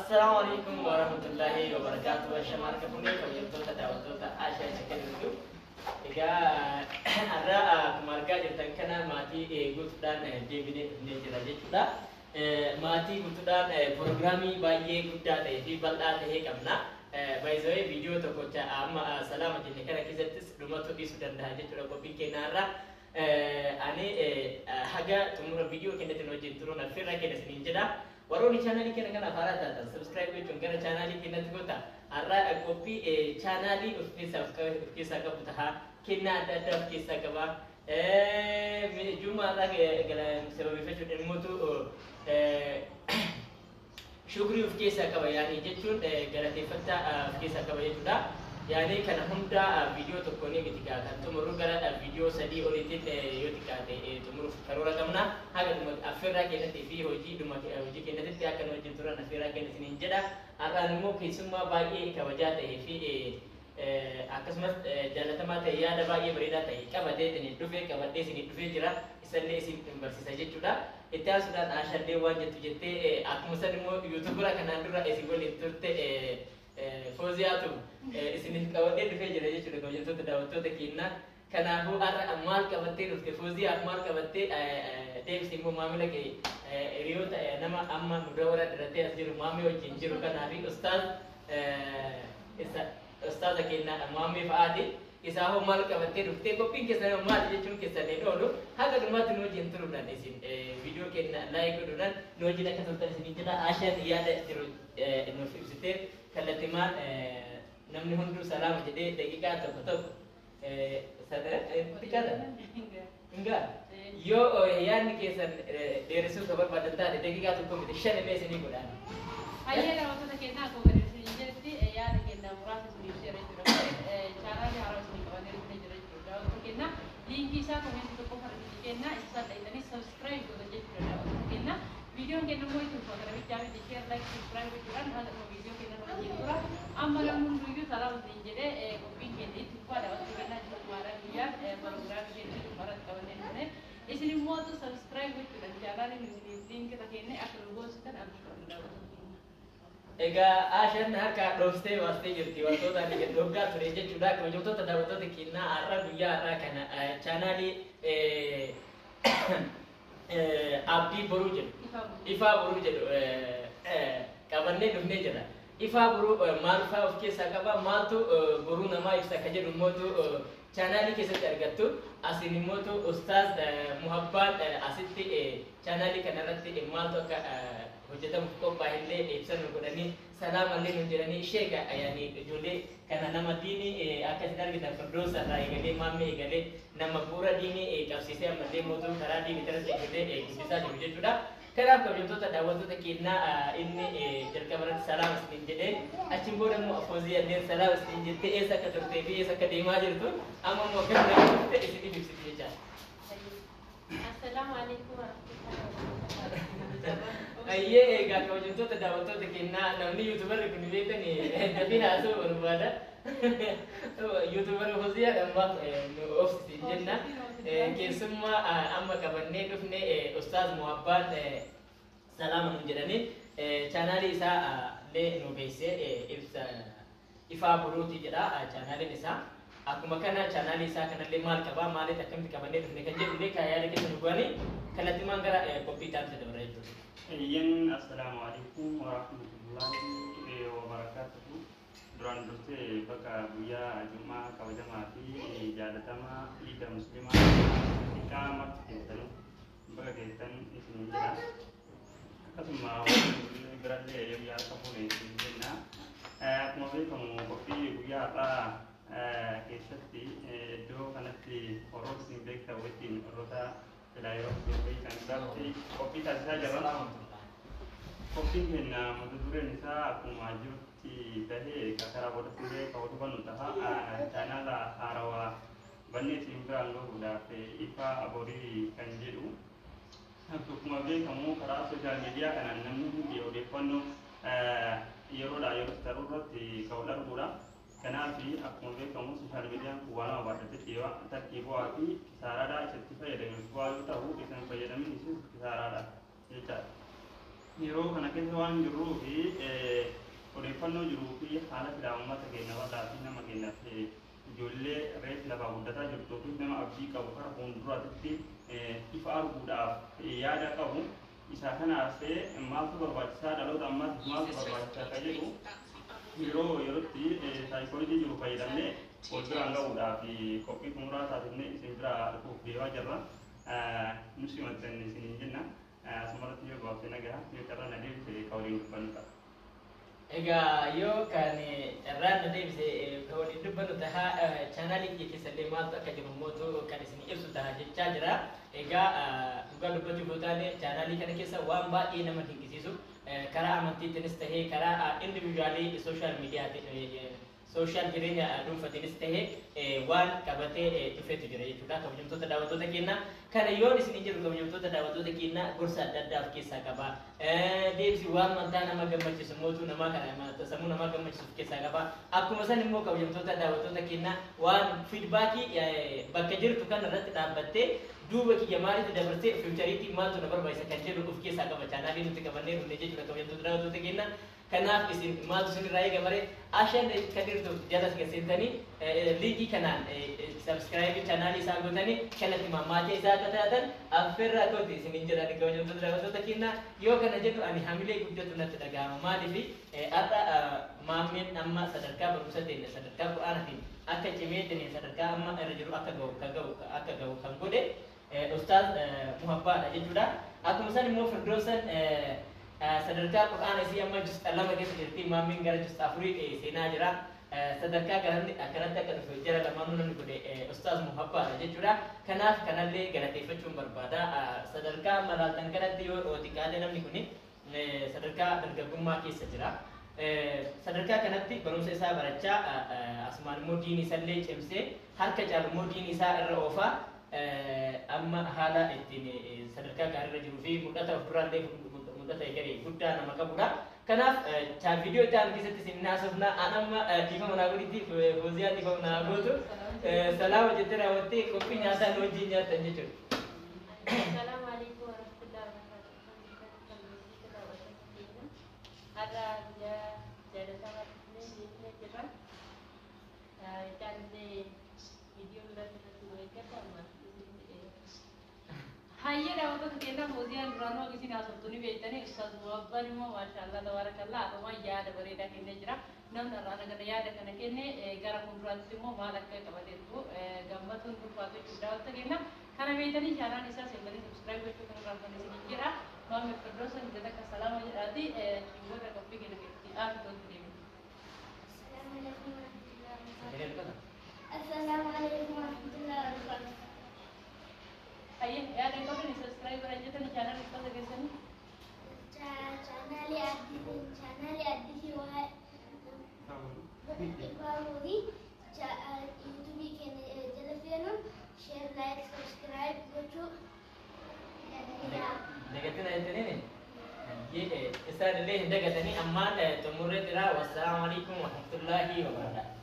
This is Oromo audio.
Assalaamu alaikum warahmatullahi wabarakatuh. Ashamaa harka fuunee kabajamtoota daawwattoota Ashaa Channel. Egaa har'a akkuma argaa jirtan kana maatii guutuudhaan deebinee dhufnee jira jechuudha. Maatii guutuudhaan piroogiraamii baay'ee guddaa ta'ee fi bal'aa ta'ee qabna. Baay'ee viidiyoo tokkocha amma salaama jenne kana keessattis dhumatu dhiisuu danda'a jechuudha qophiin keenya har'a. Ani haga xumura viidiyoo keenyatti nu wajjin turuun affeerraa keenya isiniin jedha. Warroonni chaanaalii keenya kana haaraa taatan subscribe gochuun gara chaanaalii keenyatti goota. Har'a qophii chaanaalii of keessaa qabu ta'a. Kennaa adda addaa of keessaa qaba. Jumaadhaa sababeeffachuun dhimmoota shukrii of keessaa qaba yaani jechuun galateeffachaa of keessaa qaba jechuudha. Yaani kana hunda viidiyoo tokko ni miti kan xumuru gara viidiyoo 3 oliitiin yoo xiqqaate xumuruuf karoora qabna. Haga dhuma affeerraa keenyatti fi hojii dhuma hojii keenyatti akka nu wajjin turan affeerraa keenya isiniin jedha. Har'aan immoo keessummaa baay'ee kabajaa ta'ee fi akkasumas jaalatamaa ta'e yaada baay'ee bareedaa ta'e qabatee isin dhufee qabadhee isin dhufee jira. Isallee isin barsiisa jechuudha. Itti aansuudhaan Ashallee waan jettu jettee akkuma san immoo YouTubera kanaan dura isin waliin turte Fooziyaatu isiniif qabadhee dhufee jira jechuudha kabajamtoota daawwattoota keenyaa. Kanaafuu har'a maal qabattee dhufte, Fooziyaaf maal qabattee deebiste immoo maamila kee hiriyoota nama amma nu dawara diratee as jiru maamii wajjin jiru kanaa fi ustaaza keenya maamii fa'aati. Isaa hoo maal qabattee dhuftee, qophiin keessan maali jechuun keessan hin oolu. Haga dhumaatti nu wajjin turuudhaan isin viidiyoo keenya like godhuudhaan nu wajjin akka turtan isiniin jedha. Ashaan yaada jiru nuuf ibsitee kallattimaan namni hunduu salaama jedhee daqiiqaa tokko tokko xiqqaadha. Hingaa yoo yaadni keessan dheeressuu ka barbaadan taate daqiiqaa tokko miti 5 illee isinii godhaan. Hayyee, daawwattoota keenyaa, akkuma gadi isin jedhetti yaada kennaa muraasa isin ibseera jechuudha. Chaanaalii haaraa isin qabatee dhufee jira jechuudha. Daawwattoota keenyaa, liinkii isaa koomentii tokko fardi kennaa isa isaan dhayitanii subscribe gootan jechuudha daawwattoota keenyaa. Viidiyoon keenya immoo itti fufa kana bichaa miti, share, like, subscribe gochuudhaan haala dhuma viidiyoo keenya irra wajjin tura. Amma namni hunduyyuu salaama isin jedhee qophiin keenya itti fufaa. Daawwattoota keenyaa, jirumaadhaan guyyaan piroogiraamii keenya irratti qabannee dhufne. Isin immoo subscribe gochuudhaan chaanaalii isiniif liinkii irra kennee akka nu goositan abdii qabna, daawwattoota keenya. Egaa Ashaan harka dhooftee baastee jirti wantoota ani dhooggaa ture jechuudha. Kabajamtoota daawwattoota keenyaa, har'a guyyaa har'aa kana chaanaalii Abdii Boruu jedhu, Ifaa Boruu jedhu qabannee dhufnee jira. Ifaa Boruu maal fa'aa of keessaa qaba? Maaltu boruu namaa ibsa akka jedhu immootu chaanaalii keessatti argattu. Asiin immootu Ustaaz Muhabbaan asitti chaanaalii kanarratti maaltu akka hojjetamuuf qophaa'e illee ibsa nu godhanii salaamallee nu jedhanii sheeka yaani ijoollee kana nama diinii akka isin argitan Firdoosa irraa eegalee maammee eegalee nama bu'uura diinii qabsiisee ammallee mootuu karaa diinii irratti ijoollee guddisaa jiru jechuudha. Kanaaf kabajamtoota daawwattoota keenyaa, inni jalqaba irratti salaama isiniin jedhee achiin booda immoo Foozii illee salaama isiniin jettee eessa akka turtee fi eessa akka deemaa jirtu amma immoo akkam nama turte isiniif ibsiti jechaadha. Assalaamu alaikum warahmatullahi wabarakatuh. Ayyee, egaa kabajamtoota daawwattoota keenyaa, namni YouTuberri kun beektanii dafii haasa'uu barbaada. YouTuber Foziyaa ammaaf nu obsisiin jenna. Keessummaa amma qabannee dhufne Ustaaz Muhabbaan salaama nun jedhanii chaanaalii isaa illee nu beeksisee ibsa Ifaa Boruuti jedha chaanaaliin isaa. Akkuma kana chaanaalii isaa kanallee maal qabaa, maaliif akkamitti qabannee dhufne kan jedhu illee kan yaada keessa nu bu'anii kallattimaan gara qophii taasisa dabara jechuudha. Eeyyan, assalaamu alaikum warahmatullahi wabarakatuhu. Duraan dursee bakka guyyaa Jum'aa kabajamaa fi jaalatamaa Iida Muslimaa xiqqaa marti keessanuu bakka keessan isin jedha. Akkasuma warri birallee guyyaa harka fuune isin jenna. Akkuma beekamu qophii guyyaa har'aa keessatti iddoo kanatti warroota isin beektan wajjin, warroota silaa yeroo isin beektan biratti qophii taasisaa jirra. Qophiin keenya mata dureen isaa akkuma jirutti tahee karaa boodatti illee kan hubannu taha. Chaanaala haarawaa bannee isin biraan gahuudhaaf Ifaa Borii kan jedhu. Akkuma beekamu karaa social media kanaan namni hundi odeeffannoo yeroodhaa yerootti taruu irratti kan wal arguudha. Kanaaf akkuma beekamu social mediaan kun waan nama baadhatee deema. Takkii bu'aa fi kisaaraadha. Isatti fayyadameef bu'aa yoo ta'u, isa hin fayyadamin isiif kisaaraadha jechaadha. Yeroo kana keessa waan jirruu fi odeeffannoo jiruu fi haala silaa uummata keenya bal'aa fi nama keenyaaf ijoollee reef lafaa guddataa jirtuu fi nama abdii qabu kara fuulduraatti ifa arguudhaaf yaada qabu isa kanaaf maaltu barbaachisaa, dhaloota ammaatiif maaltu barbaachisaa ka jedhu yeroo yerootti saayikoolojii jiru fayyadamnee wal biraan gahuudhaaf qophii xumuraa taasifnee isin biraa dhufuuf deemaa jirra. Nu simattan isiniin jenna. Asumarratti yoo gabaabsee nagaa yoo carraan na deebise ka waliin dubbannu ta'a. Egaa yoo kan carraan na deebise kan waliin dubbannu tahaa, chaanaalii kiyya keessallee maaltu akka jiru mootu kan isin ibsu taha jechaa jira. Egaa dhugaa dubbachuuf yoo taane, chaanaalii kana keessa waan baay'ee nama dinqisiisu karaa amantiitiinis tahee, karaa individual social miidiyaatiin, social jireenya dhuunfatiinis tahee waan qabatee dhufeetu jira jechuudha. Kabajamtoota daawwattoota keenya, kana yoon isin jiru, kabajamtoota daawwattoota keenya, gorsa adda addaa of keessaa qaba. Deebisi waan mataa nama gammachiisu mootuu namaa kana sammuu namaa gammachiisu of keessaa qaba. Akkuma san immoo, kabajamtoota daawwattoota keenya, waan feedback bakka jirtu kana irratti dhaabbattee duuba kiyya maalitti dabarsee futureitti maaltu na barbaachisa kan jedhu of keessaa qaba. Chaanaalii nuti qabannee dhufne jechuudha, kabajamtoota daawwattoota keenya. Kanaaf isin maaltu isin irraa eega maree? Ashan Kadirtu jala seentanii liinkii kanaan subscribe chaanaalii isaa gootanii kalatti maatii isaa akka taatan affeerraa kooti isin hin jedhan. Kabajamtoota daawwattoota keenya, yoo kana jedhu ani hamilee guddatu natti dhaga'ama. Maaliif? Har'a maammeen amma sadarkaa barumsa teenya, sadarkaa quraanaatiin akka cimee teenya sadarkaa amma irra jiru akka ga'u kan godhe Ustaaz Muhabbaadha jechuudha. Akkuma san immoo Firdoosan sadarkaa quraana isii amma juz'a 2 keessa jirti, maammiin gara juz'a 4 seenaa jira. Sadarkaa kanatti akkanatti akka dhufe jara lamaanuu namni godhe Ustaaz Muhabbaadha jechuudha. Kanaaf kanallee galateeffachuun barbaada. Sadarkaa malaaltan kanatti yoo xiqqaate namni kuni sadarkaa dargaggummaa keessa jira. Sadarkaa kanatti barumsa isaa barachaa, asumaan immoo diinii isallee cimsee, harka caalu immoo diinii isaa irra oofaa, amma haala ittiin sadarkaa gaariirra jiruu fi mul'ata of duraallee mul'ata egeree guddaa nama qabudha. Kanaaf viidiyoo itti aanu keessatti isin haasofna. An amma dhiifama naa godhitti, Fooziyaa dhiifama naa gootu. Salaama jettee raawwattee qophii nyaataa nu wajjin nyaattan jechuudha. Assalamu alaikum warahmatullahi wabarakatuh. Har'a guyyaa jaalatamaa dhufnee deemnee jirra. Isaan viidiyoo biraatti irratti nu eeggata amma. Hayyee, daawwattoota keenyaa, Fooziyaan duraanuu akka isin haasoftu ni beektanii. Ustaaz Muhabbaan immoo maashaallah tabaarakallaa atumaan yaada bareedaa kennee jira. Namni irraa kana yaada kana kenne gara fuulduraatti immoo maal akka qabatee dhufu gammatuun ulfaatu jechuudha, daawwattoota keenya. Kana beektanii chaanaan isaa seentanii subscribe gochuu kan irraanfanne isin jedha. Maamil Firdoosan gata akka salaama jedhaati booda qophii keenya itti aanu tolti deemna. Assalamu alaikum warahmatullahi wabarakatuh. Hayyee, yaada hin qabdan subscribe godhan jettanii chaanaan uffata keessanii. Chaanaalii addisii waa Ibrahimovi yuutuubii keenya jala seenuun share, like, subscribe gochuu Dagatina jettaniini? Isaan illee hin dagatanii. Ammaan xumurree jira. Wassalaamu alaikum warahmatullaahi wabarakaatuh.